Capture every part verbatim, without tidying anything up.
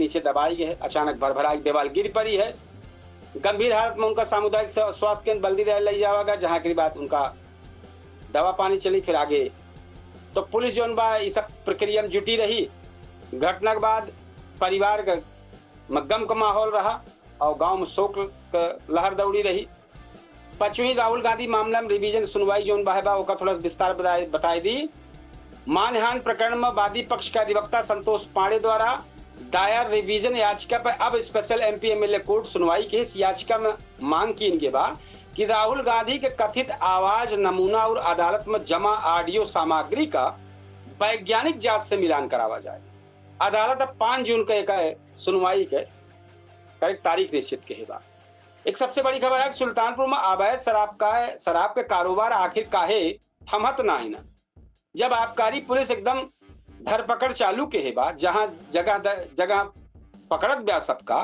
नीचे दबाई गए है। अचानक भरभराई दीवार गिर पड़ी है। गंभीर हालत में उनका सामुदायिक स्वा-, स्वास्थ्य केंद्र बल्दीराय लइ जावा गया, जहां के बाद उनका दवा पानी चली। फिर आगे तो पुलिस जौन बा, ई सब प्रक्रिया में जुटी रही। घटना के बाद परिवार के म-, गम का माहौल रहा और गांव में शोक क लहर दौड़ी रही। पचवीं राहुल गांधी मामला में रिवीजन सुनवाई जौन बा, बा, ओका थोड़ा सा विस्तार बताए, बताए दी। मानहानि प्रकरण में वादी पक्ष के अधिवक्ता संतोष पांडे द्वारा दायर रिवीजन याचिका पर अब स्पेशल एमपी एमएलए कोर्ट सुनवाई के इस याचिका में मांग कीन गए बा कि राहुल गांधी के कथित आवाज नमूना और अदालत में जमा ऑडियो सामग्री का वैज्ञानिक जांच से मिलान करावा जाए। अदालत अब पाँच जून के एक सुनवाई के करेक्ट तारीख निश्चित के बा। एक सबसे बड़ी खबर है कि सुल्तानपुर में अवैध शराब का, शराब के कारोबार आखिर काहे थमत ना है ना। जब आबकारी पुलिस एकदम धरपकड़ चालू के है बा, जहां जगह द-, जगह पकड़त बा सबका,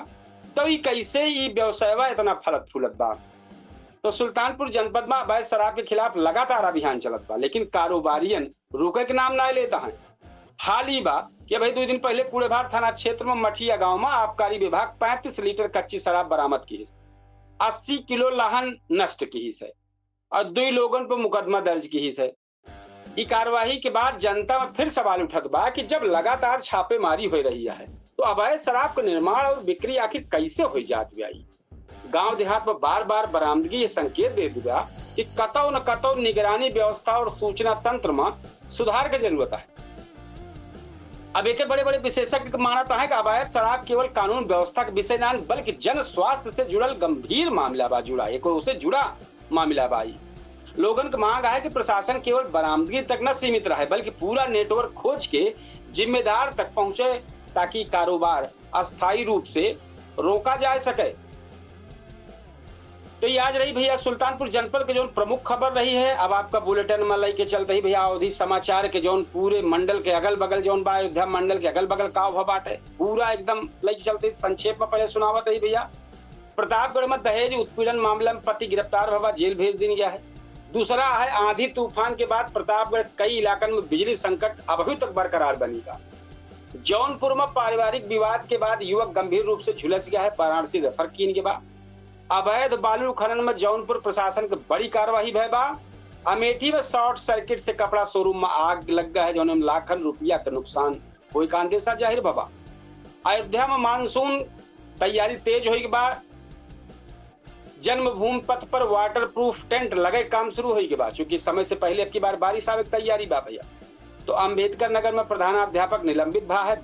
तो ई कैसे ई व्यवसायवा इतना फलत फूलत बा? तो सुल्तानपुर जनपद में अवैध शराब के खिलाफ लगातार अभियान चलत बा, लेकिन कारोबारियन रुके के नाम ना लेता है। हाल ही बा कि भाई, दो दिन पहले कूड़ेभार थाना क्षेत्र में मठिया गांव में आबकारी विभाग पैंतीस लीटर कच्ची शराब बरामद की है, अस्सी किलो लाहन नष्ट की है और दुई लोगन पर मुकदमा दर्ज की है। ई कार्यवाही के बाद जनता में फिर सवाल उठत बा कि जब लगातार छापेमारी हो रही है, तो अवैध शराब के निर्माण और बिक्री आखिर कैसे हो जात बा? गांव देहात में बार बार बरामदगी ये संकेत देत बा कि कतौ न कतौ निगरानी व्यवस्था और सूचना तंत्र में सुधार के जरूरत है। अब एक बड़े बड़े विशेषज्ञ के मानत है कि अवैध शराब केवल कानून व्यवस्था के विषय ना, बल्कि जन स्वास्थ्य से जुड़ल गंभीर मामला बा, जुड़ा, एको से जुड़ा मामला बा। ई लोगन के मांग है कि प्रशासन केवल बरामदगी तक न सीमित रहे, बल्कि पूरा नेटवर्क खोज के जिम्मेदार तक पहुंचे, ताकि कारोबार अस्थायी रूप से रोका जा सके। तो ये आज रही भैया सुल्तानपुर जनपद के जौन प्रमुख खबर रही है। अब आपका बुलेटिन में लेके चलते ही भैया अवधी समाचार के जौन पूरे मंडल के अगल बगल जौन बा, अयोध्या मंडल के अगल बगल का हुआ बाटे, पूरा एकदम लेके चलते संक्षेप में पहले सुनावत ही भैया। प्रतापगढ़ में दहेज उत्पीड़न मामला में पति गिरफ्तार भवा, जेल भेज दीन गया है। दूसरा है आंधी तूफान के बाद प्रतापगढ़ कई इलाकन में बिजली संकट अबही तक बरकरार बनी बा। जौनपुर में पारिवारिक विवाद के बाद युवक गंभीर रूप से झुलस गया है, वाराणसी रेफर कीन के बा। अवैध बालू खनन में जौनपुर प्रशासन के बड़ी कार्यवाही भय बा। अमेठी में शॉर्ट सर्किट से कपड़ा शोरूम में आग लग गया है, जौन में लाखन रुपया का नुकसान होई का अंदेशा जाहिर भवा। अयोध्या में मानसून तैयारी तेज होई के बा। जन्मभूमि पथ पर वाटरप्रूफ टेंट लगे काम शुरू होई के बा, चूंकि समय से पहले अब की बार बारिश आवे के तैयारी बा भैया। तो अम्बेडकर नगर में प्रधानाध्यापक निलंबित भा है।